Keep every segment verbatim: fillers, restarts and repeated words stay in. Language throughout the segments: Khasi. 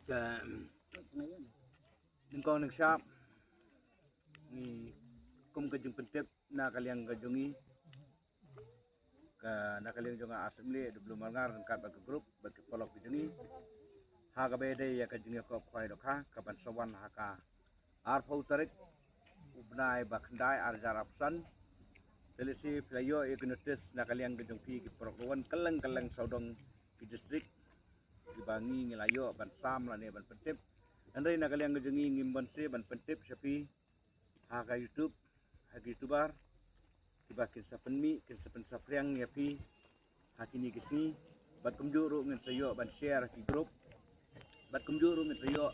Ka nyngkong nyngshap ngi kum ka jingpyntip na ka liang ka jong ngi, ka na ka liang jong nga Assembly W Malngar ryngkat bad ka group bad ki paralok ki jong ngi, ha kaba ïadei ïa ka jingïakop khwai dohkha kaban sa wan ha ka arphew tarik u bnai ba khyndai ar hajar arphew san. Te lehse phi la ïoh ïa ka notice na ka liang ka jong phi ki paralok ruh, kylleng kylleng sawdong ki district kiba ngi ngi la ïoh ban sam lane ban pyntip. Hynrei na ka liang ka jong ngi ngim banse ban pyntip sha phi ha ka YouTube, ha ka YouTuber, kiba kin sa pynmih, kin sa pynsaphriang ïa phi ha kine ki sngi. Bad kumjuh ruh ngin sa ïoh ban share ha ki group, bad kumjuh ruh ngin sa ïoh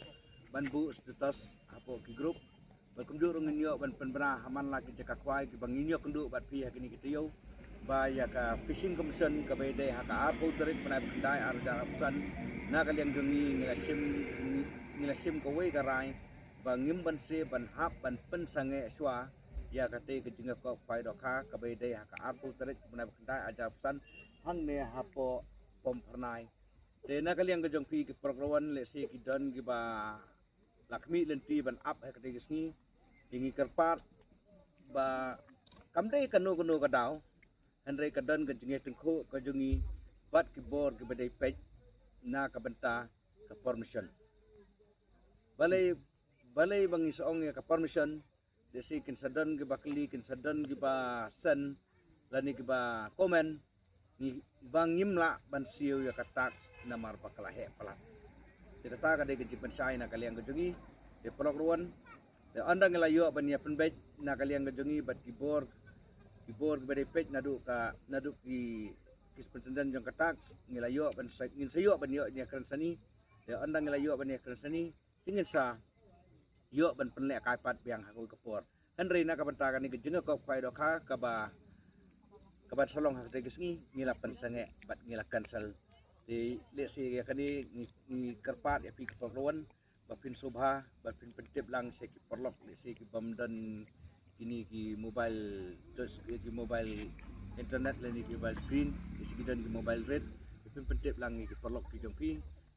ban buh status hapoh ki group, bad kumjuh ruh ngin ïoh ban pynbna ha man la ki jaka khwai kiba ngin ïoh kynduh bad phi ha kine ki taïew. Ba ïa ka Fishing Commission kaba ïadei ha ka arphew tarik bnai ba khyndai ar hajar arphew san, na ka liang jong ngi ngi la shim, ngi la shim kawei ka rai ba ngim banse ban hap ban pynsangeh shuwa ïa katei ka jingïakop khwai dohkha kaba ïadei ha ka arphew tarik bnai ba khyndai ar hajar arphew san hangne hapoh Pom Phyrnai. Te na ka liang ka jong phi ki paralok ruh, lehse ki don kiba la khmih lynti ban ap ha katei ka sngi. Te ngi kyrpad ba kam dei kano kano ka daw, hynrei ka don ka jingïatyngkhuh ka jong ngi bad ki bor kiba dei peit na ka bynta ka permission. Balei, balei ba ngi sa ong ïa ka permission? Lehse kin sa don kiba kylli, kin sa don kiba send lane kiba comment. Ngi, ba ngim lah ban siew ïa ka tax namar ba ka la heh palat. Te kata ka dei ka jingpynshai na ka liang ka jong ngi. Te paralok ruh, te ynda ngi la ïoh ban ïa pynbeit na ka liang ka jong ngi bad ki bor, ki bor kiba dei peit naduh ka, naduh ki, ki superintendent jong ka tax, ngi la ïoh ban sa, ngin sa ïoh ban ïoh ïa kren sani. Te ynda ngi la ïoh ban ïa kren sani, te ngin sa ïoh ban pynlehkai pat biang ha kawei ka por. Hynrei na ka bynta kane ka jingïakop khwai dohkha kaba, kaban sa long ha katei ka sngi, ngi la pynsangeh bad ngi la cancel. Te lehse ïa kane ngi, ngi kyrpad ïa phi ki paralok ruh ba phin sngewbha ba phin pyntip lang sha ki paralok, lehse ki bym don kine ki mobile touch, ki mobile internet lane ki mobile screen, lehse ki don ki mobile rit, ba phin pyntip lang ïa ki paralok ki jong phi.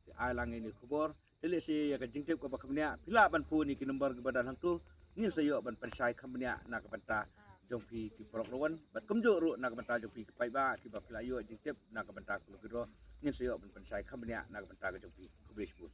Te ai lang ïa kane ka khubor. Te lehse ïa ka jingtip kaba kham bniah phi lah ban phone ïa ki number kiba don hangto, ngin sa ïoh ban pynshai kham bniah na ka bynta jong phi ki paralok ruh, bad kumjuh ruh na ka bynta jong phi ki paidbah kiba phi la ïoh jingtip na ka bynta ka lucky draw, ngin sa ïoh ban pynshai kham bniah na ka bynta ka jong phi. Khublei shibun.